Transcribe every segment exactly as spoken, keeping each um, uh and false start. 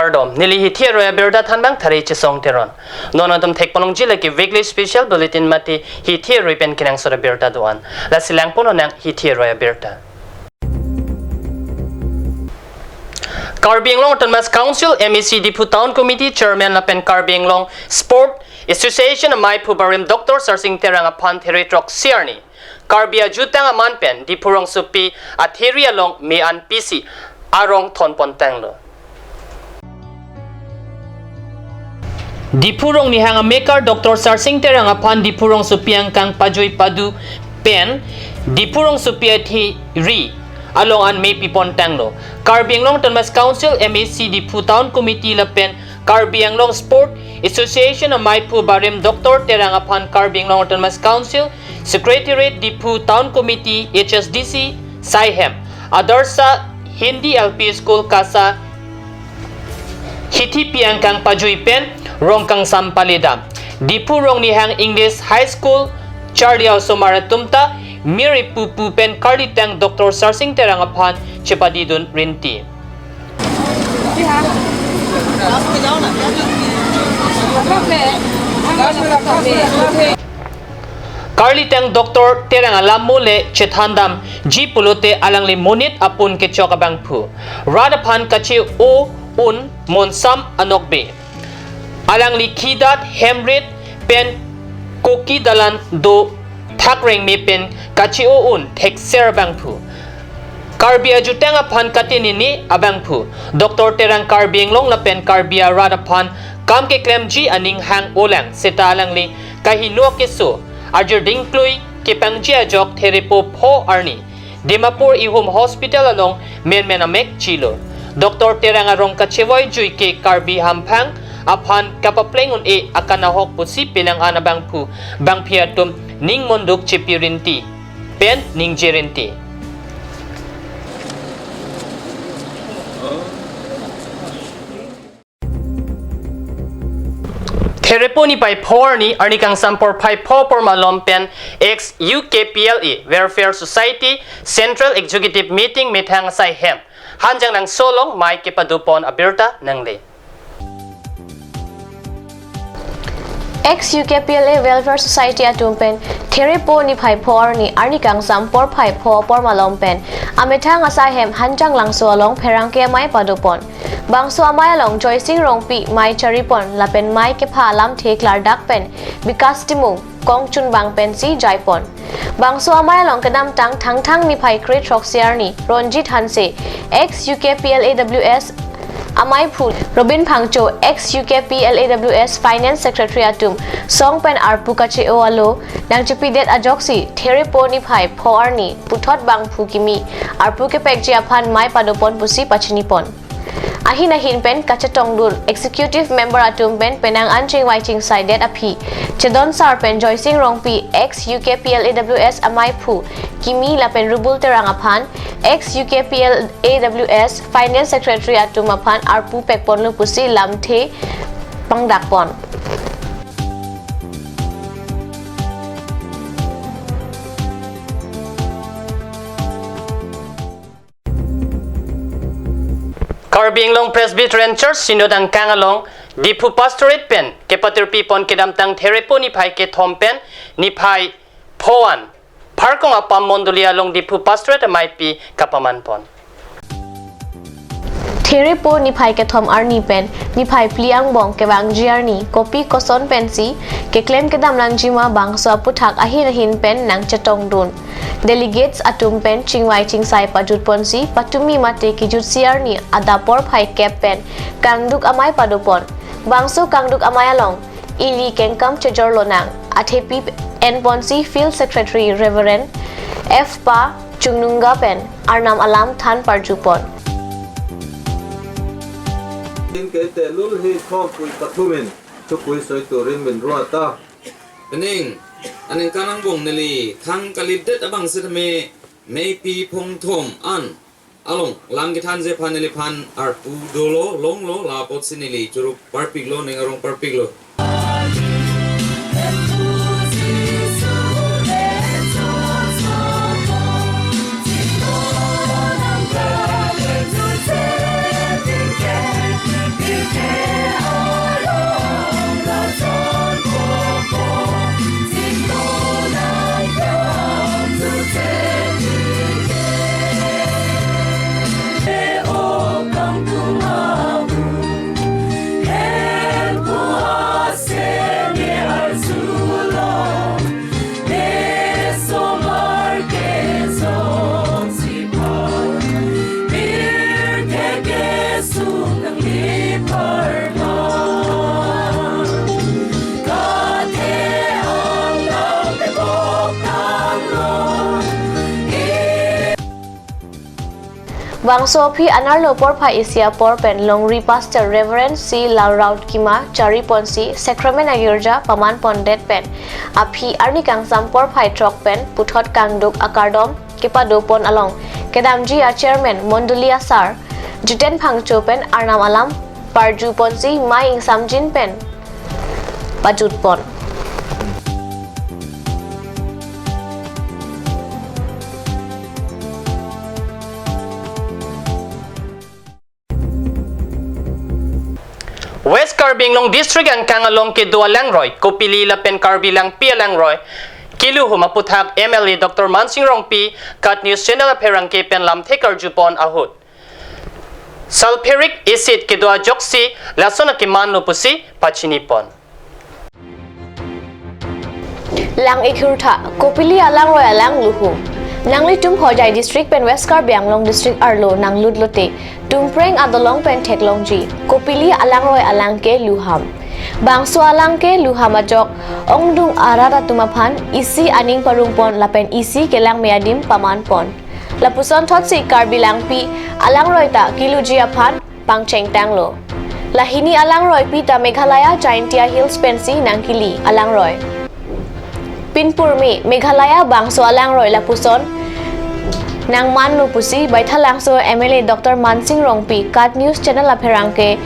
Kardom, neli hithi aroi abirta thanbang Thari Chesong Teron. Non nangtum thekponlongji lake weekly special bulletin mate hithi aroi pen kenangsot abirta do-an. Lasi langpon nang hithi aroi abirta. Karbi Anglong Autonomous Council, M A C, Diphu Town Committee Chairman lapen Karbi Anglong Sport Association amaiphu Barim Doctor Sarsing Terang aphan There throksi arni Karbi ajutang aman pen Diphu rongsopi athiri along me-an pisi arong thonpon tanglo. Diphu Rong Nihang amekar Doctor Sarsing Terang aphan Diphu rongsopi angkang pajui padu pen Diphu rongsopi athiri along an me pipon tanglo. Karbi Anglong Autonomous Council, M A C, Diphu Town Committee lapen Karbi Anglong Sport Association amaiphu Barim Doctor Terang aphan Karbi Anglong Autonomous Council Secretariat, Diphu Town Committee, H S D C, Saihem, Adarsha Hindi L P School, KASA, hithi pi angkang pajui pen rong kangsam paledam. Diphu Rong Nihang English High School charli osomar atum ta mir ipu pu pen karlitang Doctor Sarsing Terang aphan chepadidun rinti. Karlitang Doctor Terang alam mo le chethandamji pulote alangli monit apun kechok abangphu. Rat aphan kache-o un monsam anokbe. Alangli khidat hemrit pen koki dalan do thak rengme pen kache-o un thekser abangphu. Karbi ajutang aphan katinini abangphu. Doctor Terang Karbi Anglong lapen Karbi arat aphan kam keklemji aning hang-olang seta alangli kaheno keso arjir dingklui kepangji ajok Therepo pho arni Dimapur Ihum Hospital along menmen amek chilo. Doctor Terang arong kachevoi jui ke Karbi hamphang aphan kapapleng un-e akanahok pusi penang an abangphu bangphi atum ning monduk chepi rinti pen ningje rinti. Therepo niphai pho arni, arni kangsam porphai pho apor malom pen ex U K P L A Welfare Society Central Executive Meeting methang asai hem Hanjanglangso along mei kepadopon abirta nangle. Ex U K P L A Welfare Society atum pen Therepo niphai pho arni, arni kangsam porphai pho apor malom pen amethang asai hem Hanjanglangso along pherangke amei padopon. Bangso amei along Joysing Rongpi mei charipon lapen mei kepha alamthe klardak pen Bikas Timung kongchunbang pensi jaipon. Bangso amei along kedamtang Thangthang niphai kre throksi arni Ronjit Hanse, ex U K P L A W S amaiphu, Robin Phangcho, ex U K P L A W S Finance Secretary atum song pen arpu kache-o alo nangchepidet ajoksi Therepo niphai pho arni puthot bangphu kimi arpu kepekji aphan mei padopon pusi pachinipon. Ahin ahin pen kachetongdun executive member atum pen penang an chingvai chingsaidet aphi Chedonsar pen Joysing Rongpi, ex U K P L A W S amaiphu kimi lapen Rubul Terang aphan, ex U K P L A W S Finance Secretary atum aphan arpu pekponlo pusi lamthe pangdakpon. Karbi Anglong Presbyterian Church Synod angkang along Diphu Pastorate pen kepatirpipon kedamtang Therepo niphai kethom pen niphai pho an Pharkong Apam Mondoli along Diphu Pastorate ameipi kapamanpon. Therepo niphai kethom arni pen niphai phli angbong kevangji arni kopi koson pensi keklem kedam nangjima bangso aputhak ahin ahin pen nangchetongdun. Delegates atum pen chingvai chingsai pajutponsi patumi mate kejutsi arni adap porphai kep pen kangduk amei padopon. Bangso kangduk amei along ili kengkam chejor lonang athepi enponsi Field Secretary Reverend F Pa Chungnunga pen Arnam alam than parjupon. Tin ke te lul hi thom pui pathumin thupui soi turin min ruata. Pening, aningkan angbong neli thang kalidet abang setame meipi phongthom an along lang kethanji aphan neliphan arpu dolo longlo, lapotsi neli churuk parpiklo, ning arong parpiklo. Bangso aphi anerlo porphai isi apor pen longri Pastor Reverend C Lalraut Kima chari ponsi Sacrament agirja paman pondet pen aphi arni kangsam porphai throk pen puthot kangduk akardom kepado pon along kedamji a Chairman Mondoli asar Jiten Phangcho pen arnam alam parju ponsi mei ingsamjin pen pajut pon. West Karbi Anglong District angkang along kedo alangroi, Kopili lapen Karbi Langpi alangroi keluhum aputhak M L A Doctor Mansing Rongpi KAT News Channel apherangke pen lamthe karju pon ahut sulfuric acid kedo ajoksi lason akemanlo pusi pachini pon. Lang ikhurtha, Kopili alangroi alang luhum. Nanglitum Hojai District pen West Karbi Anglong District arlo nanglut lote, Tumpreng adolong pen theklongji, Kopili alangroi alang ke luham. Bangso alang ke luham ajok, ongdung arat atum aphan isi aning parung pon lapen isi kelang me adim paman pon. Lapuson thotsi Karbi Langpi alangroi ta kiluji aphan pangcheng tanglo. Lahini alangroi pi ta Meghalaya Jaintia Hills pensi nangkili alangroi. Pinpurmi Meghalaya bangso alangroi lapuson nangmanlo pusi Baithalangso M L A Doctor Mansing Rongpi KAT News Channel apherangke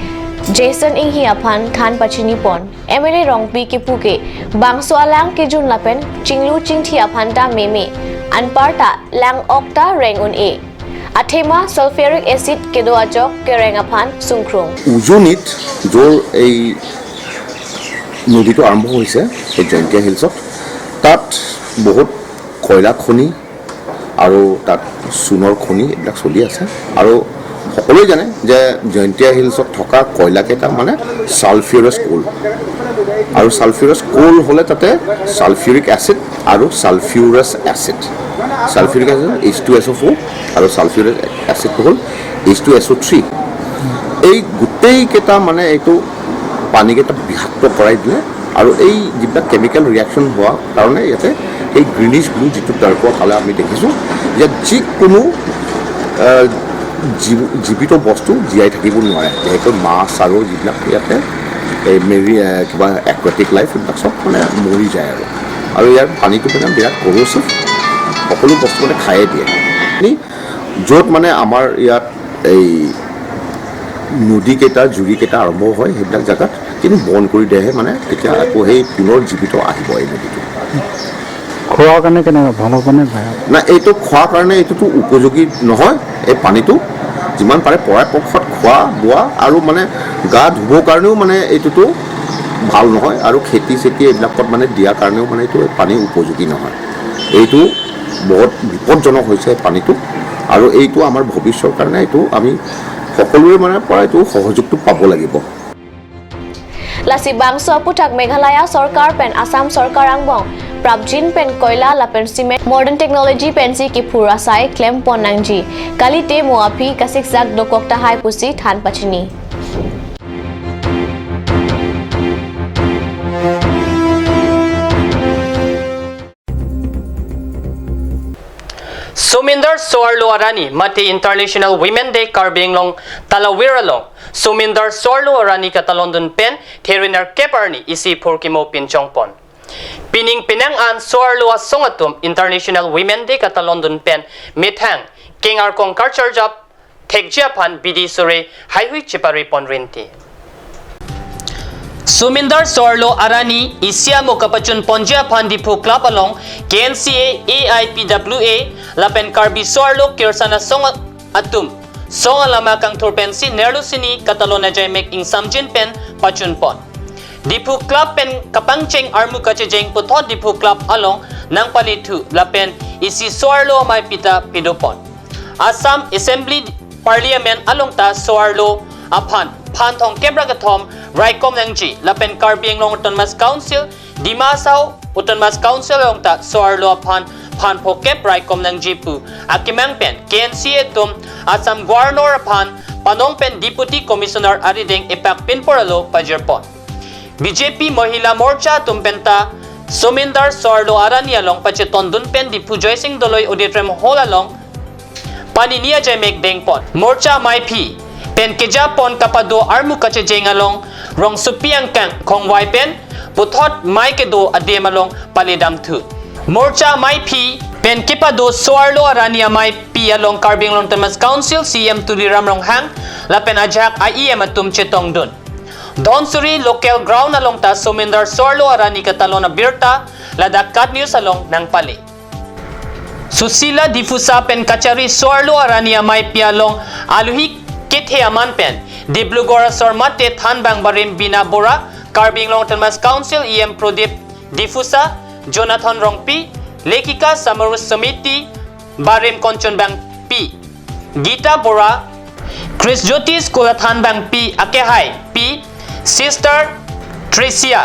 Jason Enghi aphan than pachini pon. M L A Rongpi kepu ke bangso alang kejun lapen chinglu chingthi aphan ta meme, anparta lang ok ta reng un-e. Athema sulfuric acid kedo ajok kereng aphan sungkrung. উজনিত য'ৰ এই নদীটো আৰম্ভ হৈছে, এই জয়ন্তীয়া হিলছত, তাত বহুত কয়লা খনি আৰু তাত চূণৰ খনি এইবিলাক চলি আছে। আৰু সকলোৱে জানে যে জয়ন্তীয়া হিলছত থকা কয়লাকেইটা মানে ছালফিউৰাছ কোল, আৰু ছালফিউৰাছ কোল হ'লে তাতে ছালফিউৰিক এচিড আৰু sulphurous acid, sulphuric acid H two S O' four আৰু ছালফিউৰাছ এচিডটো হ'ল H two S O' three. এই গোটেইকেইটা মানে এইটো পানীকেইটা বিষাক্ত কৰাই দিলে আৰু এই যিবিলাক কেমিকেল ৰিয়েকশ্যন হোৱাৰ কাৰণে ইয়াতে এই গ্ৰীণিছ ব্লু যিটো টাৰ্কোৱা কালাৰ আমি দেখিছোঁ, ইয়াত যিকোনো, আহ, জীৱ-, জীৱিত বস্তু জীয়াই থাকিব নোৱাৰে, বিশেষকৈ মাছ আৰু যিবিলাক ইয়াতে এই মেৰি-, আহ, কিবা একুৱেটিক লাইফ, এইবিলাক চব মানে মৰি যায় আৰু। আৰু ইয়াৰ পানীটো মানে বিৰাট কৰ'চিভ, সকলো বস্তু মানে খায়ে দিয়ে। য'ত মানে আমাৰ ইয়াত এই নদীকেইটা, জুৰিকেইটা আৰম্ভ হয়, সেইবিলাক জেগাত কিন্তু বন্ধ কৰি দিলেহে মানে তেতিয়া আকৌ সেই পুনৰ জীৱিত আহিব এই নদীটো। খোৱাৰ কাৰণে কেনেকুৱা? ভাল হ'বনে বেয়া? না, এইটো খোৱাৰ কাৰণে এইটোতো উপযোগী নহয়। এই পানীটো যিমান পাৰে পৰাপক্ষত খোৱা বোৱা আৰু মানে গা ধুবৰ কাৰণেও মানে এইটোতো ভাল নহয়, আৰু খেতি চেতি এইবিলাকত মানে দিয়াৰ কাৰণেও মানে এইটো পানী উপযোগী নহয়। এইটো বহুত বিপদজনক হৈছে পানীটো, আৰু এইটো আমাৰ ভৱিষ্যতৰ কাৰণে এইটো আমি সকলোৰে মানে পৰা এইটো সহযোগটো পাব লাগিব। Lasi bangso aputhak Meghalaya sorkar pen Assam sorkar angbong prapjin pen koila lapen cement modern technology pensi kiphur asai klem pon nangji. Kalite mo aphi kasiksak dokok tahai pusi than pachini. Somindar Soarlo Arani mate International Women Day Karbi Anglong Talawir along Somindar Soarlo Arani katalondun pen thirty-nine kep arni isi phurkimo pinchong pon. Pining penang an Soarlo asong atum International Women Day katalondun pen methang keng arkong karcharjap thekji aphan bidi sore haihui chepare pon rinti. Somindar Soarlo Arani isi amo kapachun ponji aphan Diphu Club along K N C A, A I P W A lapen Karbi Soarlo Kirsan asong atum song alama kangthur pensi nerlo sini katalon ajai mek ingsamjin pen pachun pon. Diphu Club pen kapangcheng armu kachejeng puthot Diphu Club along nangpalithu lapen isi Soarlo amei pita pido pon. Assam Assembly Parliament along ta Soarlo aphan phan thomkep ra kethom raikom nangji lapen Karbi Anglong Autonomous Council, Dima Hasao Autonomous Council along ta Soarlo aphan phan phokep raikom nangji pu akemang pen K N C A atum Assam Governor aphan panong pen Deputy Commissioner arideng epak pinpur alo pajir pon. B J P Mahila Morcha atum penta Somindar Soarlo Arani along pachetondun pen Diphu Joysing Doloi Auditorium Hall along panini ajaimek dengpon. Morcha amei aphi pen kejapon kapado armu kachejeng along rongsopi angkang khongvai pen puthot mei kedo adim along paledamthu. Morcha amei aphi pen kepado so-arlo arni ameipi along Karbi Anglong Autonomous Council C E M Tuliram Ronghang lapen ajahak I E M atum chetongdun. Dhansiri local ground along ta Somindar so-arlo arni katalon abirta ladak KAT News along nangpale. Susila Diphusa pen kachari so-arlo arni ameipi along aluhi kethe aman pen Dibrugarh asor mate thanbang barim Bina Bora, Karbi Anglong Autonomous Council E M Prodip Diphusa, Jonathan Rongpi, Lekhika Samaroh Samiti barim Kanchanbangpi Gita Bora, Christ Jyoti School athanbangpi akehaipi Sister Tricia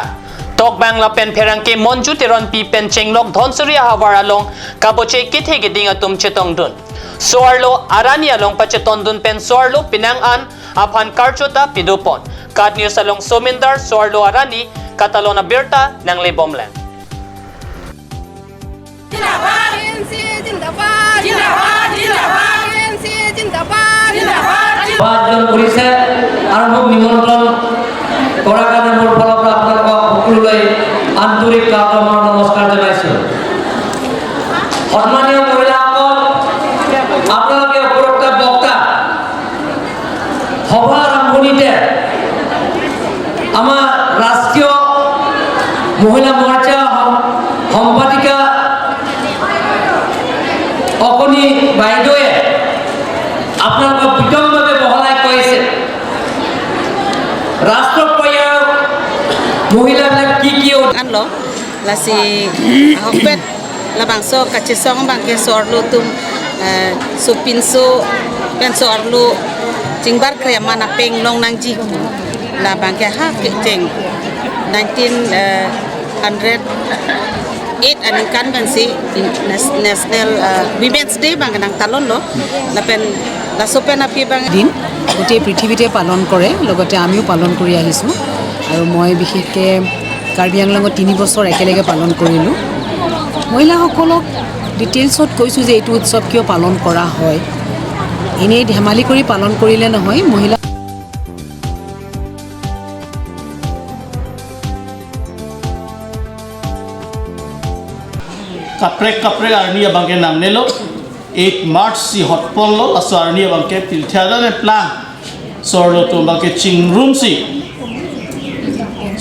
Tokbang lapen pherangke Monju Teronpi pen chenglok Dhansiri ahavar along kaboche kethe keding atum chetongdun. So-arlo arni along pachetongdun pen so-arlo penang an aphan karcho ta pedopon. KAT News along Somindar so-arlo arni katalon abirta nanglebomlang. জিন্দাবাদ। A N C জিন্দাবাদ। জিন্দাবাদ, জিন্দাবাদ। A N C জিন্দাবাদ। জিন্দাবাদ, জিন্দাবাদ। পাঁচজন পুলিশে আরম্ভ নিমন্ত্রণ করার কারণে মোর ফালৰ পৰা আপোনালোকক সকলোলৈ আন্তৰিক কাৰ্য্যময় নমস্কাৰ জনাইছো। সন্মানীয় মহিলাসকল, আপোনালোকে উপৰোক্ত বক্তা সভা আৰম্ভণিতে আমাৰ ৰাষ্ট্ৰীয় মহিলা মৰ্চা সম-, সম্পাদিকা অকণি বাইদেৱে আপোনালোকক বিতংভাৱে বহলাই কৈছে, ৰাষ্ট্ৰ পৰ্যায়ৰ মহিলাবিলাক কি কি অ- Anlo, lasi ahokpet labangso kachesong abangke so-arlo atum, eh, sopinso pen so-arlo chingbarkre aman apeng longnangji. Labangke ha kecheng nineteen, eh, hundred eight aningkan pensi in-, nas-, National, eh, Women's Day abang nangtalonlo. Lapen laso pen aphi abang দিন গোটেই পৃথিৱীতে পালন কৰে, লগতে আমিও পালন কৰি আহিছোঁ। আৰু মই বিশেষকৈ কাৰ্বি আংলঙত তিনি বছৰ একেলগে পালন কৰিলোঁ। মহিলাসকলক ডিটেইলছত কৈছোঁ যে এইটো উৎসৱ কিয় পালন কৰা হয়। এনেই ধেমালি কৰি পালন কৰিলে নহয়, মহিলা Kaprek kaprek arni abangke nangnelo, eight March si hotponlo, laso arni abangke pilthe adan eplang so-arlo atum abangke chingrumsi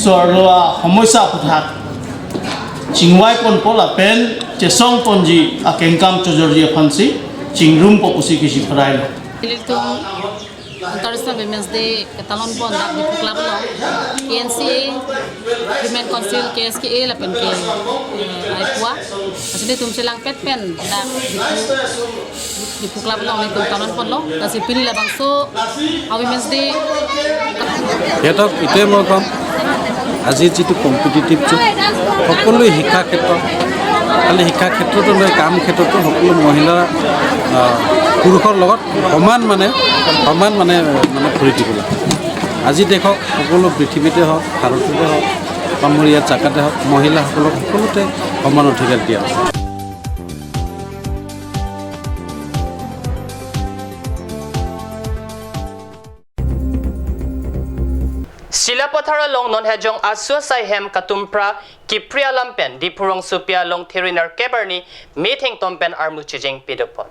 so-arlo asomosya aphuthak chingvaiponpo lapen chesongponji akengkam chojorji aphansi chingrumpo pusi kachiparailo. Ilitum International Women's Day katalonpon dak Diphu Club along, K N C A, Women Council, K S K A lapen ke, eh, aipua. Lasi nelitum chelangpet pen dak Diphu, Diphu Club along nelitum talonponlo. Lasi pini labangso a Women's Day. সিহঁতক এইটোৱে মই ক'ম, আজিৰ যিটো কম্পিটিটিভ যুগ, সকলোৱে শিক্ষা ক্ষেত্ৰত, খালি শিক্ষা ক্ষেত্ৰতো নহয়, কাম ক্ষেত্ৰতো সকলো মহিলা, আহ, পুৰুষৰ লগত সমান মানে, সমান মানে, মানে ভৰি দিব লাগে। আজি দেখক, সকলো পৃথিৱীতে হওক, ভাৰততে হওক, বা মোৰ ইয়াত জাগাতে হওক, মহিলাসকলক সকলোতে সমান অধিকাৰ দিয়া হৈছে। Silapathar along non hejong asu asai hem katumphra kipri alam pen Diphu rongsopi along Thiri nerkep arni methengtom pen armu chejeng pedopon.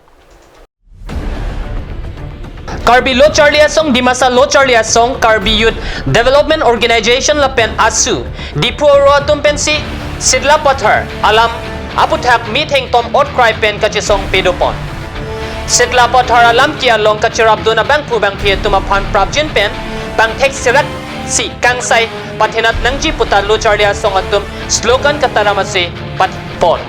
Karbi Lo Charli Asong, Dimasa Lo Charli Asong, Karbi Youth Development Organization lapen asu Diphu oro atum pensi Silapathar alam aphuthak methengtom otkrai pen kachesong pedopon. Silapathar alam ke along kacherapdun abangphu bangphi atum aphan prapjin pen pangthek serak si kangsai pathenat nangji puta Lo Charli Asong atum slogan kataram ase patpon.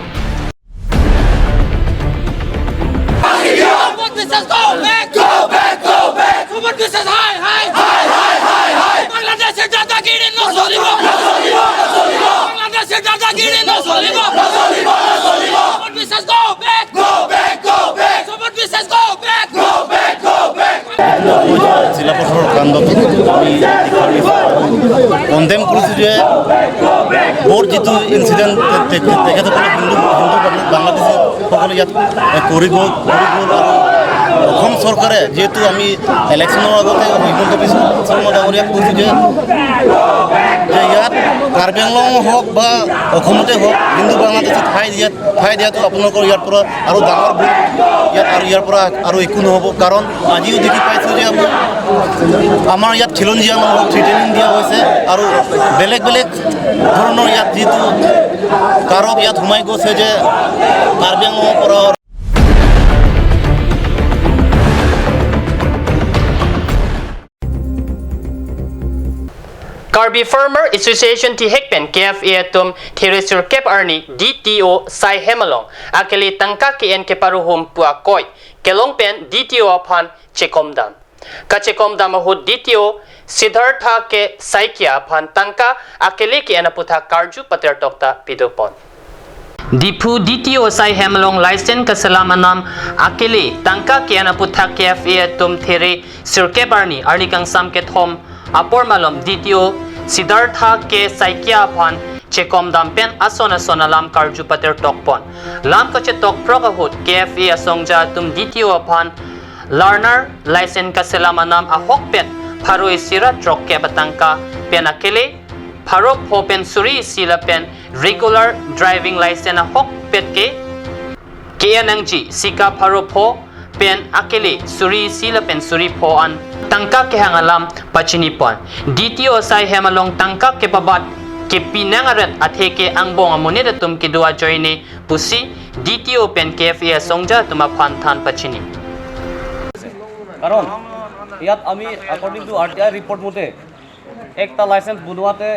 Subodh Biswas, go back! Go back, go back! Subodh Biswas, হায়, হায়! হায়, হায়, হায়, হায়! বাংলাদেশে দাদাগিরি নচলিব! নচলিব, নচলিব! বাংলাদেশে দাদাগিরি নচলিব! নচলিব, নচলিব! Subodh Biswas, go back! Go back, go back! Subodh Biswas, go back! Go back, go back! চিলাপথাৰৰ কাণ্ডত আমি কণ্ডেম কৰিছোঁ যে মোৰ যিটো ইনচিডেণ্ট তে-, তে-, তেখেতসকলে হিন্দু, হিন্দু বাংলাদেশীসকলে ইয়াত, এ, কৰি গ'ল, কৰি গ'ল আৰু অসম চৰকাৰে যিহেতু আমি ইলেকশ্যনৰ আগতে হিমন্ত বিশ্ব শৰ্মা ডাঙৰীয়াক কৈছো যে, যে ইয়াত কাৰ্বি আংলং হওক বা অসমতে হওক, হিন্দু বাংলাদেশত ঠাই দিয়াত, ঠাই দিয়াটো আপোনালোকৰ ইয়াৰ পৰা আৰু ডাঙৰ ভুল, ইয়াত আৰু ইয়াৰ পৰা আৰু একো নহ'ব। কাৰণ আজিও দেখি পাইছো যে আমি, আমাৰ ইয়াত খিলঞ্জীয়া মানুহক থ্ৰেটেনিং দিয়া হৈছে আৰু বেলেগ বেলেগ ধৰণৰ ইয়াত যিটো কাৰক ইয়াত সোমাই গৈছে যে কাৰ্বি আংলঙৰ পৰা Karbi Farmer Association thihek pen K F A atum thiri sirkep arni D T O asai hem along akele tangka ke-en keparuhum pu akoi kelong pen D T O aphan chekomdam. Kachekomdam ahut D T O Siddhartha K Saikia aphan tangka akele ke-en aputhak karju pater tokta pidopon. Diphu D T O asai hem along license kaselam anam akele tangka ke-en aputhak K F A atum thiri sirkep arni arni kangsam kethom apor malom D T O Siddhartha K Saikia aphan chekomdam pen ason ason alam karju pater tokpon. Lam kachetok prok ahut K F A asongja atum D T O aphan learner license kaselam anam ahokpet pharo isi ra throkkep atangka pen akele pharo pho pen suri isi lapen regular driving license ahokpet ke ke-en nangji sika pharo pho pen akele suri isi lapen suri pho an tangka kehang alam pachinipon. D T O asai hem along tangka kepabat kepi nang aret atheke angbong amonit atum kedo ajoine pusi D T O pen K F A asongja atum aphan than pachini. কাৰণ ইয়াত আমি, according to R T I report মতে, একটা লাইচেন্স বনোৱাতে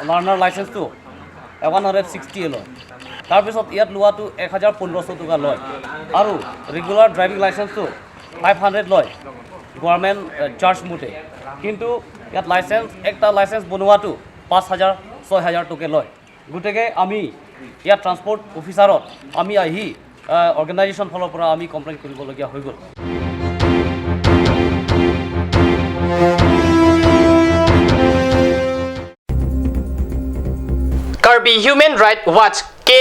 লাৰ্ণাৰ লাইচেন্সটো one hundred sixty লয়, তাৰপিছত ইয়াত লোৱাটো এক হাজাৰ পোন্ধৰশ টকা লয় আৰু ৰেগুলাৰ ড্ৰাইভিং লাইচেন্সটো ফাইভ হাণ্ড্ৰেড লয় গভৰ্ণমেণ্ট চাৰ্জ মতে। কিন্তু ইয়াত লাইচেন্স, একটা লাইচেন্স বনোৱাটো পাঁচ হাজাৰ, ছয় হাজাৰ টকা লয়। গতিকে আমি ইয়াত ট্ৰান্সপৰ্ট অফিচাৰত আমি আহি, আহ, অৰ্গেনাইজেশ্যন ফালৰ পৰা আমি কমপ্লেইন কৰিবলগীয়া হৈ গ'ল। Karbi Human Rights Watch, K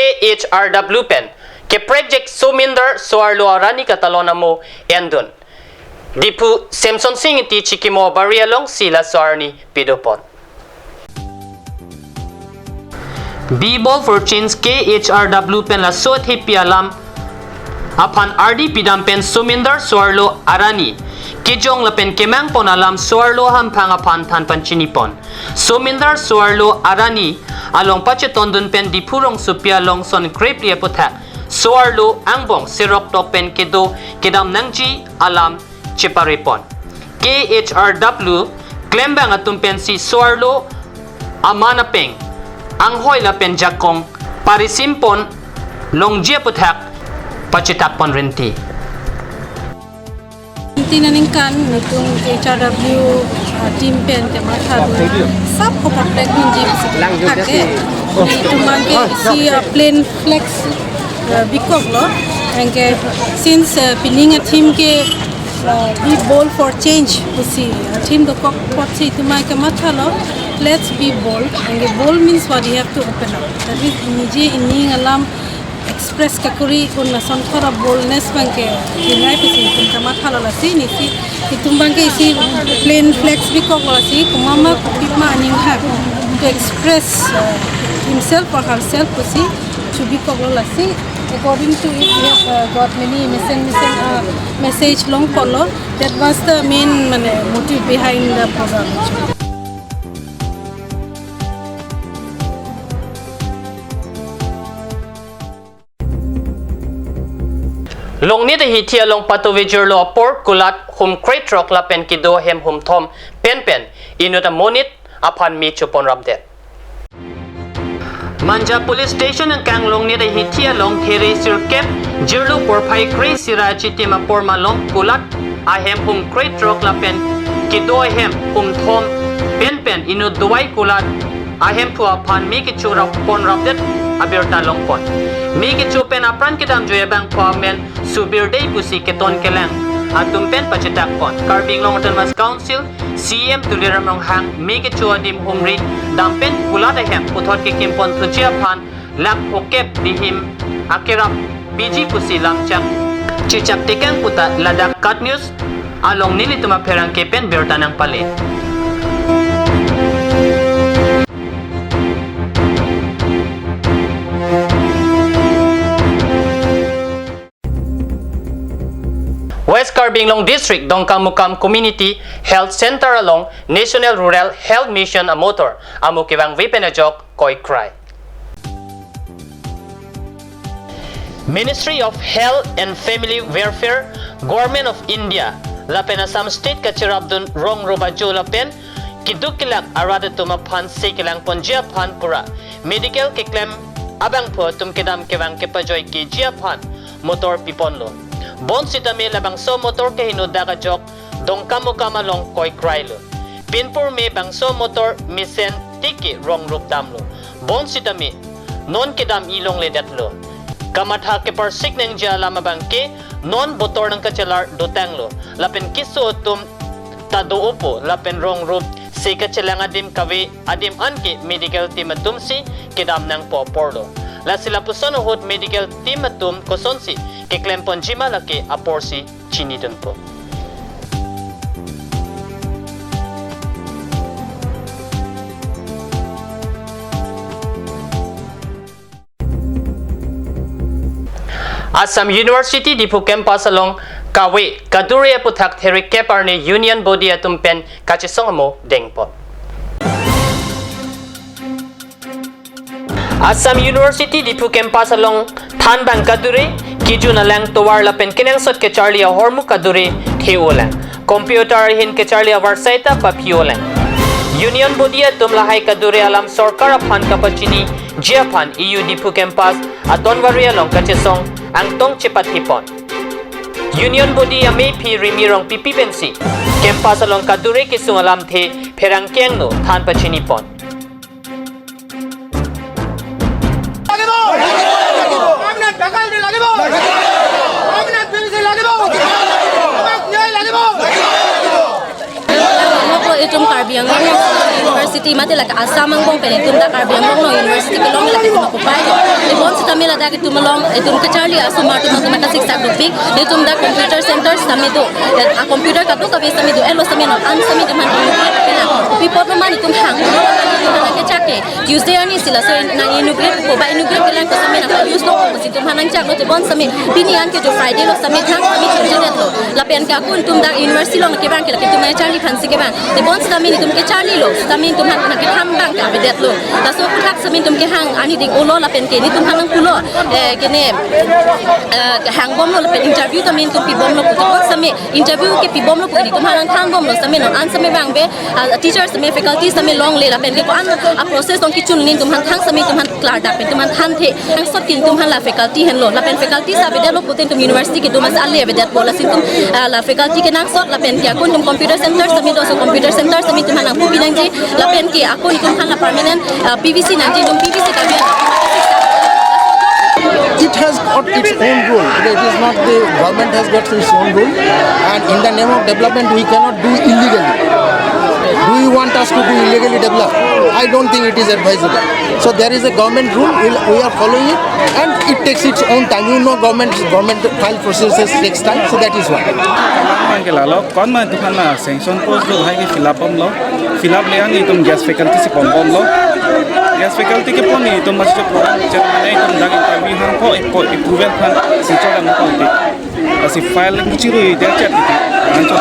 H R W pen keprek jek Sominder Suarlo Arani katalon amo endun. Diphu Semson Sing Ingti chikimo bari alongsi laso arni pidopon. Be Bold for Change K H R W pen laso athepi alam aphan ardi pidam pen Sominder Suarlo Arani kejong lapen kemangpon alam Suarlo hamphang aphan than pachinipon. Sominder Suarlo Arani along pachetondun pen Diphu rongsopi along son krepli aputhak Suarlo angbong serok tok pen kedo kedam nangji alam cheparepon. K H R W klembang atum pensi Suarlo aman apeng anghoi lapen jakong parisimpon longji aputhak pachitakpon rinti. Tin aningkan nelitum K H R W, uh, team pen kemathadun sab ko protect nangji pusi thak ke. Nelitum abangke isi, uh, plain flags, uh, bikoklo. Anke since, uh, pining a-theme ke, uh, Be Bold for Change pusi, uh, theme dokok apotsi itum abangke mathalo, let's be bold. Anke bold means what? You have to open up. That means nije ining alam express kakuri un lason thora boldness abangke pinai pusi itum kamathalo, lasi nisi itum abangke isi plain flags bikoklo, lasi komat ma kopima aning hak to express, uh, himself or herself pusi chubikoklo, lasi according to it we have, uh, got many message, message, uh, message longpolo. That was the main, mane, motive behind the program. Longnit ahithi along patove jirlo apor kulat hum krethrok lapen kedo ahem hum thom penpen inut amonit aphan me chopon rapdet. Manja Police Station angkang Longnit ahithi along thiri sirkep jirlo porphai kre-isi ra achitim apor malom kulat ahem hum krethrok lapen kedo ahem hum thom penpen inut dovai kulat ahemphu aphan me kecho rapon rapdet abirta longpon. Me kecho pen apran kedamjoi abangphu amen Subir Dey pusi keton kelang atum pen pachitakpon. Karbi Anglong Autonomous Council C E M Tuliram Ronghang me kecho adim humri dam pen kulat ahem puthot kekimpon thuji aphan lakh phokep bihim akerap piji pusi lamchak Chichak tekang puta ladak KAT News along nelitum apherangke pen birta nangpale. West Karbi Anglong District Dongkamukam Community Health Center along National Rural Health Mission amotor amo kevangve pen ajok koikrai. Ministry of Health and Family Welfare, Government of India lapen Assam State kacherapdun rong rup ajo lapen keduk kelak arat atum aphan se kelangponji aphan pura medical keklem abangphu atum kedam kevang kepajoikeji aphan motor piponlo. Bonsitame labangso motor kehingno dak ajok Dongkamukam along koikrailo. Pinpur me bangso motor mesen tiki rong rup damlo. Bonsitame non kedam-i longledetlo. Kamatha keparsik nangji alam abangke non botor nangkachelar dotanglo. Lapen keso atum ta do-opo lapen rong rup se kachelang adim kave adim anke medical team atumsi kedam nangpo aporlo. Lasi lapuson ahut medical team atum kosonsi keklemponjima lake aporsi chinidunpo. Assam University Diphu campus along kave kadure aputhak therik kep arni Union Body atum pen kachesong amo dengpon. Assam University Diphu campus along thanbang kadure, kejun alang tovar lapen kenangsot kecharli ahormu kadure the-olang. Computer ahin kecharli avarsai ta paphi-olang. Union Body atum lahai kadure alam sorkar aphan kapachiniji aphan E U Diphu campus adonvari along kachesong angtong chepathipon. Union Body amephi Rimi Rongpipi pensi campus along kadure kesung alamthe pherangke angno than pachinipon. Noklo itum Karbi Anglong University mate lake Assam angbong pen itum dak Karbi Anglong along university kelong lake itum ako pai. Tebonsitame ladak itum along itum kecharli asomar atum itum kasiksak dopik. Itum dak computer center sitame do. A computer kadokave sitame do. Elo sitame non an sitame itum han inaugurate kena. Pi apot lo ma itum hang. Itum hang kechak ke. Tuesday arnisi laso nang-inaugurate po ba inaugurate kelang ko sitame nang use lo ko itum han nangchaklo tebon sitame. Pini anke jo Friday lo sitame thang sitame chunchedetlo. Lapen ke akun itum dak university along kevang ke lake itum charli aphansi kevang. Tebon sitame itum kecharlilo. Sitame itum han nangkethanbang ke avedetlo. Laso aputhak sitame itum kehang arni ding-olo lapen ke nelitum han nangpulo. Eh, kene, eh, hangbomlo lapen interview tame itum pibomlo pu. Tebon sitame interview ke pibomlo pu itum han nangthanbomlo sitame non an sitame vangve, ah, teachers sitame faculty sitame longle lapen ke ko-an a process along kechun nelitum han thang sitame itum han klardak pen itum han thanthe. Nangsot ke itum han la faculty henlo lapen faculty sitame avedetlo pute itum university kedun masi ale avedetpo lasi itum, ah, la faculty kenangsot lapen ke akun itum computer center sitame do, so computer center sitame itum han nangpupi nangji lapen ke akun itum han la permanent, ah, P V C nangji itum P V C kami. It has got its own rule. It is not the government has got its own rule, and in the name of development, we cannot do illegally. Do you want us to do illegally develop? I don't think it is advisable. So there is a government rule. We, we are following it, and it takes its own time. You know, government government file processes takes time. So that is why. Bang ke lalo, kon ma itum han la sanction post do hai ke fill up bomlo. Fill up le an itum guest faculty si pon bomlo. Guest faculty kepon ni itum masi program chairman itum dak interview hangpo, ipo approval aphan si chola nangpo ti. Lasi file le muchiru i dia chat ti. Ancho.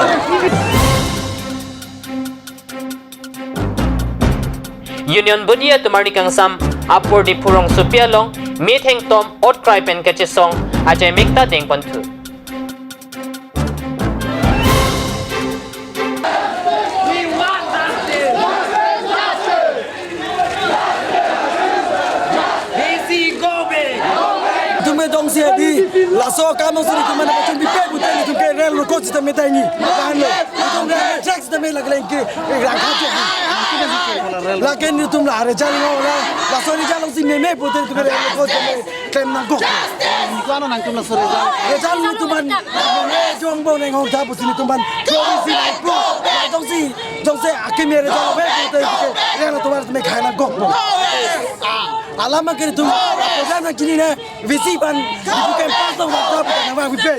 Union Body atum arni kangsam apor Diphu rongsopi along metheng tom otkrai pen kachesong ajai mekta dengponthu. Itum me dongsi adi, laso akam alongsi itum mana kachin bipe pute itum ke rel rokok sitame ta ini. Tahan lo. Itum rel reject sitame lak lengke, eh, rangkhat je. Lake nelitum la result lo la. Laso result alongsi meme pute itum rel rokok sitame klem nangkok. Ko-an nangtum laso result? Result nelitum aphan meme jong bo neng hong tha pusi nelitum aphan. Jongsi nai pro. Jongsi, jongsi akimi result lo be pute itum ke rel atum aphan me khai nangkok bo. Alam ke itum program nangchinine. V C aphan, itum campus along nangta nangvang bipe.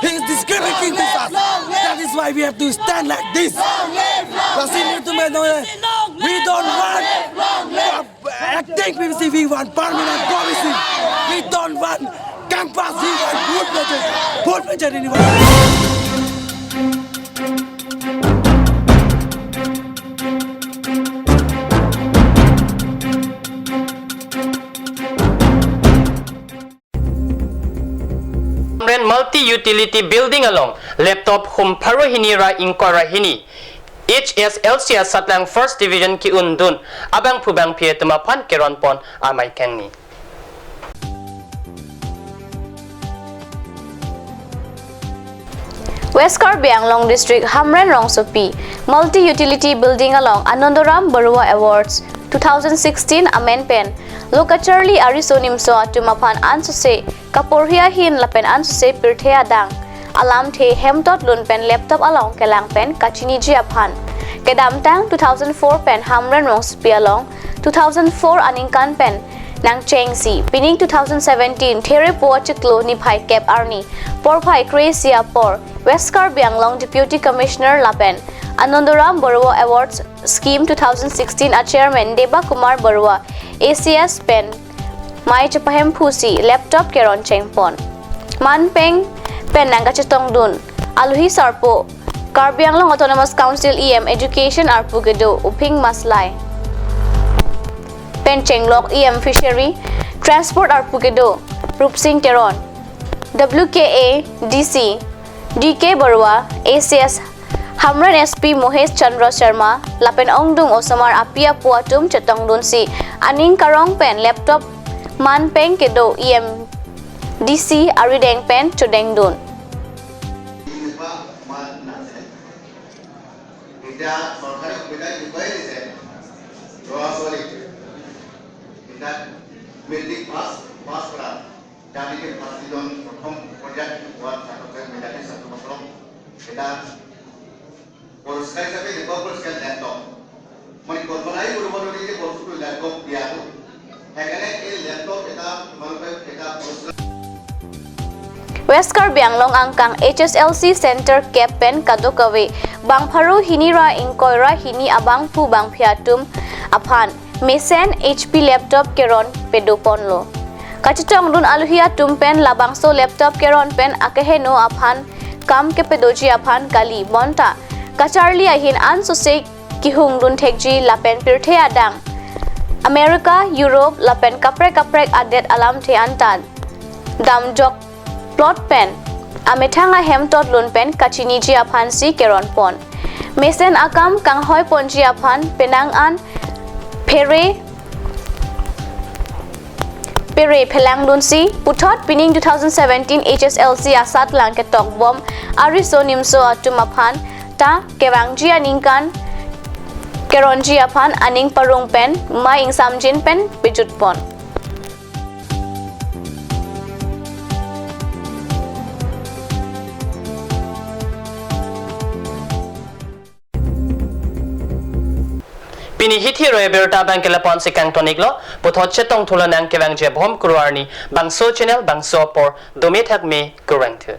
He is discriminating with us. That is why we have to stand like this. Lasi nelitum, we don't want acting P V C, we want permanent P V C. We don't want campus, we want vote project. Vote project anyone. Hamren Multi Utility Building along laptop hum pharo hini ra ingkoi ra hini H S L C asatlang first division ke-undun abangphu bangphi atum aphan keron pon amei kangni. West Karbi Anglong District Hamren Rongsopi Multi Utility Building along Anandoram Baruah Awards two thousand sixteen amen pen lo kacharli ariso nimso atum aphan ansose kaporhi ahin lapen ansose pirthe adang alamthe hemtot lun pen laptop along kelang pen kachiniji aphan kedamtang two thousand four pen Hamren Rongsopi along two thousand four aningkan pen nangchengsi pining two thousand seventeen Therepo achiklo niphai kep arni porphai kre-isi apor West Karbi Anglong Deputy Commissioner lapen Anandoram Baruah Awards Scheme two thousand sixteen a Chairman Deba Kumar Baruah A C S pen mei chepahemphusi laptop keron chengpon. Manpeng pen nangkachetongdun aluhi sarpo Karbi Anglong Autonomous Council E M Education arpu kedo Uphing Maslai pen chenglok E M Fishery Transport arpu kedo Rupsing Teron, W K A D C D K Baruah, A C S Hamren S P Mohesh Chandra Sharma lapen ongdung osomar api apo atum chetongdunsi aning karong pen laptop manpeng kedo E M D C arideng pen chodengdun. এতিয়া চৰকাৰে সুবিধা কি কৰি দিছে, ল'ৰা ছোৱালীক এতিয়া matric pass, পাছ কৰা, যাৰ নেকি ফাৰ্ষ্ট ডিভিজন প্ৰথম পৰ্যায়ত পোৱা ছাত্ৰ ছাত্ৰী, মেধাৱী ছাত্ৰসকলক এটা পুৰস্কাৰ হিচাপে এনেকুৱা পুৰস্কাৰ লেপটপ, মানে কল্পনাই কৰিব নোৱাৰি যে বস্তুটো লেপটপ দিয়াটো। সেইকাৰণে এই লেপটপ এটা তোমালোকে এটা পুৰস্কাৰ West Karbi Anglong angkang H S L C Center kep pen kadokave bang pharo hini ra ingkoi ra hini abangphu bangphi atum aphan mesen H P laptop keron pedoponlo. Kachetongdun aluhi atum pen labangso laptop keron pen akeheno aphan kam kepedoji aphan kali bonta kacharli ahin ansose kehungdun thekji lapen pirthe adang America, Europe lapen kaprek kaprek adet alamthe anta damjok plot pen amethang ahem totlun pen kachiniji aphansi keronpon. Mesen akam kanghoi ponji aphan penang an phere phere phelangdunsi puthot pining two thousand seventeen H S L C asatlang ketokbom ariso nimso atum aphan ta kevangji aningkan keronji aphan aning parong pen mei ingsamjin pen pejutpon. Pini hithi ro abirta abang ke lapu-ansi kangton-iklo, puthot chetongthulo nangkevangji abahom kuru arni, bangso channel, bangso apor, dome thakme, kurvangthu.